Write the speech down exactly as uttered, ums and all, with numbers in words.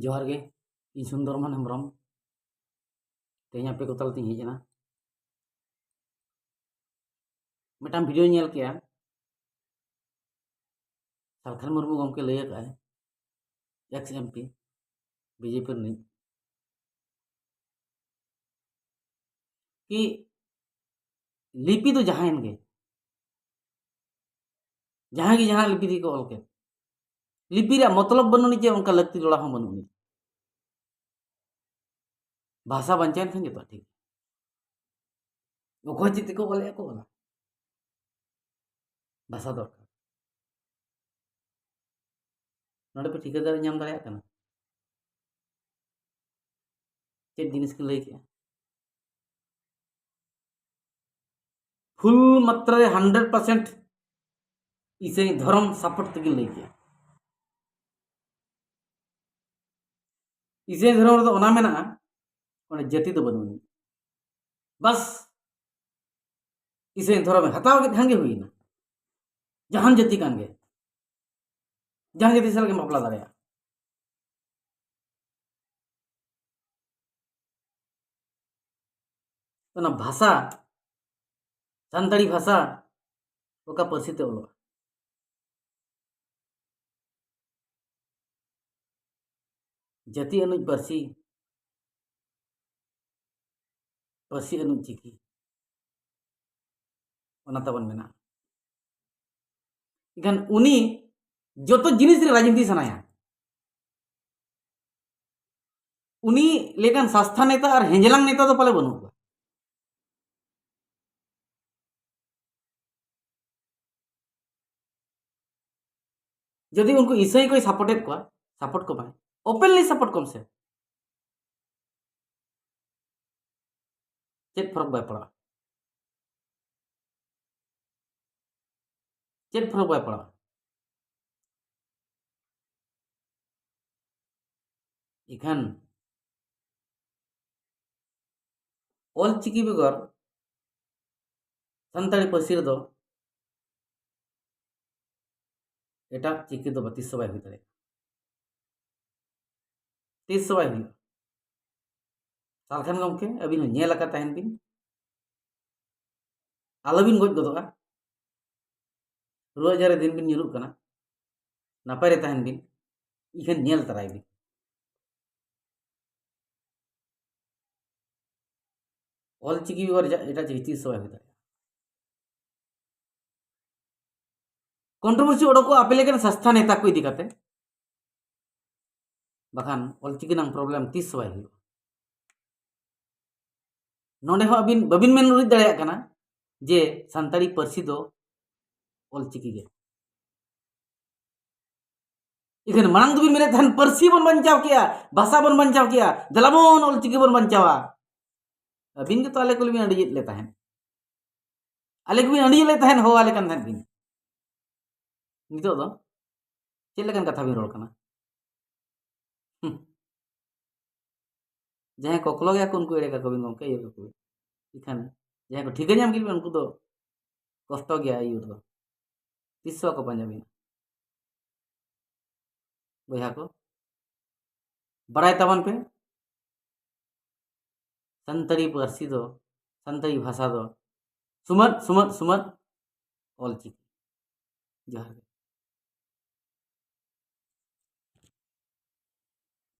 ᱡᱚᱦᱟᱨ ᱜᱮ, ᱤᱧ ᱥᱩᱱᱫᱚᱨᱢᱳᱦᱚᱱ ᱦᱮᱢᱵᱨᱚᱢ᱾ ᱛᱮᱦᱮᱧ ᱟᱯᱮ ᱠᱚ ᱛᱟᱞᱟᱛᱤᱧ ᱦᱮᱡ ᱮᱱᱟ᱾ ᱢᱤᱫᱴᱟᱝ ᱵᱷᱤᱰᱤᱭᱳᱧ ᱧᱮᱞ ᱠᱮᱜᱼᱟ, ᱥᱟᱞᱠᱷᱟᱱ ᱢᱩᱨᱢᱩ ᱜᱚᱢᱠᱮ ᱞᱟᱹᱭ ᱟᱠᱟᱫᱼᱟᱭ, ᱮᱠᱥ ᱮᱢ ᱯᱤ, ᱵᱤᱡᱮᱯᱤ ᱨᱤᱱᱤᱡ, ᱠᱤ ᱞᱤᱯᱤ ᱫᱚ ᱡᱟᱦᱟᱸᱭᱮᱱ ᱜᱮ, ᱡᱟᱦᱟᱸᱭ ᱜᱮ ᱡᱟᱦᱟᱸ ᱞᱤᱯᱤ ᱛᱮᱜᱮ ᱠᱚ ᱚᱞ ᱠᱮᱫ, ᱞᱤᱯᱤ ᱨᱮᱭᱟᱜ ᱢᱚᱛᱞᱚᱵ ᱵᱟᱹᱱᱩᱜ ᱟᱹᱱᱤᱡ ᱡᱮ ᱚᱱᱠᱟ ᱞᱟᱹᱠᱛᱤ ᱡᱚᱲᱟ ᱦᱚᱸ ᱵᱟᱹᱱᱩᱜ ᱟᱹᱱᱤᱡ᱾ ᱵᱷᱟᱥᱟ ᱵᱟᱧᱪᱟᱣᱮᱱ ᱠᱷᱟᱱ ᱡᱚᱛᱚᱣᱟᱜ ᱴᱷᱤᱠ᱾ ᱚᱠᱚᱭ ᱪᱮᱫ ᱛᱮᱠᱚ ᱚᱞᱮᱫᱼᱟ ᱠᱚ ᱚᱞᱟ, ᱵᱷᱟᱥᱟ ᱫᱚᱨᱠᱟᱨ᱾ ᱱᱚᱰᱮ ᱯᱮ ᱴᱷᱤᱠᱟᱹ ᱫᱟᱲᱮ, ᱧᱟᱢ ᱫᱟᱲᱮᱭᱟᱜ ᱠᱟᱱᱟ ᱪᱮᱫ ᱡᱤᱱᱤᱥ ᱠᱤᱱ ᱞᱟᱹᱭ ᱠᱮᱜᱼᱟ? ᱯᱷᱩᱞ ᱢᱟᱛᱨᱟ ᱨᱮ ᱦᱟᱱᱰᱨᱮᱰ ᱯᱟᱨᱥᱮᱱᱴ ᱤᱥᱟᱹᱭ ᱫᱷᱚᱨᱚᱢ ᱥᱟᱯᱳᱨᱴ ᱛᱮᱠᱤᱱ ᱞᱟᱹᱭ ᱠᱮᱜᱼᱟ᱾ ᱤᱥᱟᱹᱭ ᱫᱷᱚᱨᱚᱢ ᱨᱮᱫᱚ ᱚᱱᱟ ᱢᱮᱱᱟᱜᱼᱟ, ᱚᱸᱰᱮ ᱡᱟᱹᱛᱤ ᱫᱚ ᱵᱟᱹᱱᱩᱜ ᱟᱹᱱᱤᱡ᱾ ᱵᱟᱥ, ᱤᱥᱟᱹᱭ ᱫᱷᱚᱨᱚᱢᱮ ᱦᱟᱛᱟᱣ ᱠᱮᱫ ᱠᱷᱟᱱ ᱜᱮ ᱦᱩᱭᱱᱟ, ᱡᱟᱦᱟᱱ ᱡᱟᱹᱛᱤ ᱠᱟᱱ ᱜᱮ, ᱡᱟᱦᱟᱸ ᱡᱟᱹᱛᱤ ᱥᱟᱞᱟᱜ ᱜᱮᱢ ᱵᱟᱯᱞᱟ ᱫᱟᱲᱮᱭᱟᱜᱼᱟ᱾ ᱚᱱᱟ ᱵᱷᱟᱥᱟ, ᱥᱟᱱᱛᱟᱲᱤ ᱵᱷᱟᱥᱟ ᱚᱠᱟ ᱯᱟᱹᱨᱥᱤ ᱛᱮ ᱚᱞᱚᱜᱼᱟ? ᱡᱟᱹᱛᱤ ᱟᱹᱱᱩᱡ ᱯᱟᱹᱨᱥᱤ, ᱯᱟᱹᱨᱥᱤ ᱟᱹᱱᱩᱡ ᱪᱤᱠᱤ, ᱚᱱᱟ ᱛᱟᱵᱚᱱ ᱢᱮᱱᱟᱜᱼᱟ᱾ ᱮᱱᱠᱷᱟᱱ ᱩᱱᱤ ᱡᱚᱛᱚ ᱡᱤᱱᱤᱥ ᱨᱮ ᱨᱟᱡᱽᱱᱤᱛᱤ ᱥᱟᱱᱟᱭᱟ᱾ ᱩᱱᱤ ᱞᱮᱠᱟᱱ ᱥᱟᱥᱛᱷᱟ ᱱᱮᱛᱟ ᱟᱨ ᱦᱮᱸᱡᱞᱟᱝ ᱱᱮᱛᱟ ᱫᱚ ᱯᱟᱞᱮ ᱵᱟᱹᱱᱩᱜ ᱠᱚᱣᱟ᱾ ᱡᱩᱫᱤ ᱩᱱᱠᱩ ᱤᱥᱟᱹᱭ ᱠᱚᱭ ᱥᱟᱯᱳᱨᱴᱮᱫ ᱠᱚᱣᱟ, ᱥᱟᱯᱳᱨᱴ ᱠᱚ ᱢᱟᱭ, ᱳᱯᱮᱱᱞᱤ ᱥᱟᱯᱳᱨᱴ ᱠᱚᱢ ᱥᱮ, ᱪᱮᱫ ᱯᱷᱚᱨᱚᱠ ᱵᱟᱭ ᱯᱟᱲᱟᱜᱼᱟ? ᱪᱮᱫ ᱯᱷᱚᱨᱚᱠ ᱵᱟᱭ ᱯᱟᱲᱟᱜᱼᱟ? ᱤᱠᱷᱟᱹᱱ ᱚᱞ ᱪᱤᱠᱤ ᱵᱮᱜᱚᱨ ᱥᱟᱱᱛᱟᱲᱤ ᱯᱟᱹᱨᱥᱤ ᱨᱮᱫᱚ ᱮᱴᱟᱜ ᱪᱤᱠᱤ ᱫᱚ ᱛᱤᱥ ᱦᱚᱸ ᱵᱟᱭ ᱦᱩᱭ ᱫᱟᱲᱮᱭᱟᱜᱼᱟ᱾ ᱛᱤᱥ ᱦᱚᱸ ᱵᱟᱭ ᱦᱩᱭᱩᱜᱼᱟ᱾ ᱥᱟᱞᱠᱷᱟᱱ ᱜᱚᱢᱠᱮ, ᱟᱹᱵᱤᱱ ᱦᱚᱸ ᱧᱮᱞ ᱟᱠᱟ ᱛᱟᱦᱮᱱ ᱵᱤᱱ, ᱟᱞᱚᱵᱤᱱ ᱜᱚᱡ ᱜᱚᱫᱚᱜᱼᱟ᱾ ᱨᱩᱣᱟᱹ ᱟᱡᱟᱨ ᱨᱮ ᱫᱤᱱ ᱵᱤᱱ ᱧᱩᱨᱩᱜ ᱠᱟᱱᱟ, ᱱᱟᱯᱟᱭ ᱨᱮ ᱛᱟᱦᱮᱱ ᱵᱤᱱ, ᱤᱠᱷᱟᱹᱱ ᱧᱮᱞ ᱛᱟᱨᱟᱭ ᱵᱤᱱ᱾ ᱚᱞ ᱪᱤᱠᱤ ᱵᱮᱜᱚᱨ ᱡᱟ-, ᱮᱴᱟᱜ ᱪᱤᱠᱤ ᱛᱤᱥ ᱦᱚᱸ ᱵᱟᱭ ᱦᱩᱭ ᱫᱟᱲᱮᱭᱟᱜᱼᱟ᱾ ᱠᱚᱱᱴᱨᱳᱵᱷᱟᱨᱥᱤ ᱚᱰᱚᱠᱚᱜᱼᱟ ᱟᱯᱮ ᱞᱮᱠᱟᱱ ᱥᱟᱥᱛᱷᱟ ᱱᱮᱛᱟ ᱠᱚ ᱤᱫᱤ ᱠᱟᱛᱮ, ᱵᱟᱠᱷᱟᱱ ᱚᱞ ᱪᱤᱠᱤ ᱨᱮᱱᱟᱜ ᱯᱨᱚᱵᱞᱮᱢ ᱛᱤᱥ ᱦᱚᱸ ᱵᱟᱭ ᱦᱩᱭᱩᱜᱼᱟ᱾ ᱱᱚᱰᱮ ᱦᱚᱸ ᱟᱹᱵᱤᱱ ᱵᱟᱹᱵᱤᱱ ᱢᱮᱱ ᱩᱨᱤᱡ ᱫᱟᱲᱮᱭᱟᱜ ᱠᱟᱱᱟ ᱡᱮ ᱥᱟᱱᱛᱟᱲᱤ ᱯᱟᱹᱨᱥᱤ ᱫᱚ ᱚᱞ ᱪᱤᱠᱤ ᱜᱮ᱾ ᱤᱠᱷᱟᱹᱱ ᱢᱟᱲᱟᱝ ᱫᱚᱵᱤᱱ ᱢᱮᱱᱮᱫ ᱛᱟᱦᱮᱱ ᱯᱟᱹᱨᱥᱤ ᱵᱚᱱ ᱵᱟᱧᱪᱟᱣ ᱠᱮᱭᱟ, ᱵᱷᱟᱥᱟ ᱵᱚᱱ ᱵᱟᱧᱪᱟᱣ ᱠᱮᱭᱟ, ᱫᱮᱞᱟ ᱵᱚᱱ ᱚᱞ ᱪᱤᱠᱤ ᱵᱚᱱ ᱵᱟᱧᱪᱟᱣᱟ᱾ ᱟᱹᱵᱤᱱ ᱜᱮᱛᱚ ᱟᱞᱮ ᱠᱚᱞᱮ ᱵᱤᱱ ᱟᱹᱰᱤᱭᱮᱫ ᱞᱮ ᱛᱟᱦᱮᱸᱫ, ᱟᱞᱮ ᱠᱚᱵᱤᱱ ᱟᱹᱰᱤᱭᱮᱫ ᱞᱮ ᱛᱟᱦᱮᱸᱫ, ᱦᱚᱦᱚ ᱟᱞᱮ ᱠᱟᱱ ᱛᱟᱦᱮᱸᱫ ᱵᱤᱱ᱾ ᱱᱤᱛᱚᱜ ᱫᱚ ᱪᱮᱫ ᱞᱮᱠᱟᱱ ᱠᱟᱛᱷᱟ ᱵᱤᱱ ᱨᱚᱲ ᱠᱟᱱᱟ? ᱦᱩᱸ᱾ ᱡᱟᱦᱟᱸᱭ ᱠᱚᱠᱞᱚ ᱜᱮᱭᱟ ᱠᱚ ᱩᱱᱠᱩ ᱮᱲᱮ ᱠᱟᱠᱚ ᱵᱤᱱ ᱜᱚᱢᱠᱮ, ᱤᱭᱟᱹ ᱠᱟᱠᱚ ᱵᱤᱱ᱾ ᱮᱱᱠᱷᱟᱱ ᱡᱟᱦᱟᱸᱭ ᱠᱚ ᱴᱷᱤᱠᱟᱹ ᱧᱟᱢ ᱠᱮᱫ ᱵᱤᱱ ᱩᱱᱠᱩ ᱫᱚ ᱠᱚᱥᱴᱚ ᱜᱮᱭᱟ ᱟᱹᱭᱩᱨ ᱫᱚ᱾ ᱛᱤᱥ ᱦᱚᱸ ᱵᱟᱠᱚ ᱯᱟᱸᱡᱟ ᱵᱤᱱᱟ᱾ ᱵᱚᱭᱦᱟ ᱠᱚ, ᱵᱟᱲᱟᱭ ᱛᱟᱵᱚᱱ ᱯᱮ, ᱥᱟᱱᱛᱟᱲᱤ ᱯᱟᱹᱨᱥᱤ ᱫᱚ, ᱥᱟᱱᱛᱟᱲᱤ ᱵᱷᱟᱥᱟ ᱫᱚ ᱥᱩᱢᱟᱹᱫ, ᱥᱩᱢᱟᱹᱫ, ᱥᱩᱢᱟᱹᱫ ᱚᱞ ᱪᱤᱠᱤ᱾ ᱡᱚᱦᱟᱨ ᱜᱮ᱾